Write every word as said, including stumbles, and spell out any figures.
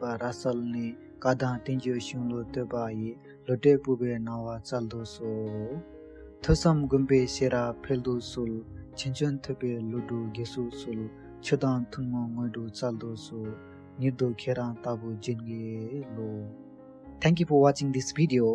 པ་ར་གསལ་ནས། བཀའ་དང་བསྟན་བཅོས་གཞུང་ལུགས་བསྟོད་པ་ཡི། བློ་གྲོས་ཕུར་པའི་སྣང་བ་སྩལ་དུ་གསོལ། ཐོས་བསམ་སྒོམ་པའི་ཤེས་རབ་འཕེལ་དུ་གསོལ། ཕྱིན་ཆད་ཐོས་པའི་བློ་གྲོས་རྒྱས་སུ་གསོལ། ཆོས་དང་ཐུན་མོང་དངོས་གྲུབ་སྩལ་དུ་གསོལ། མྱུར་དུ་ཁྱེད་རང་ལྟ་བུ་སྦྱིན་གྱི་ལོ། Thank you for watching this video.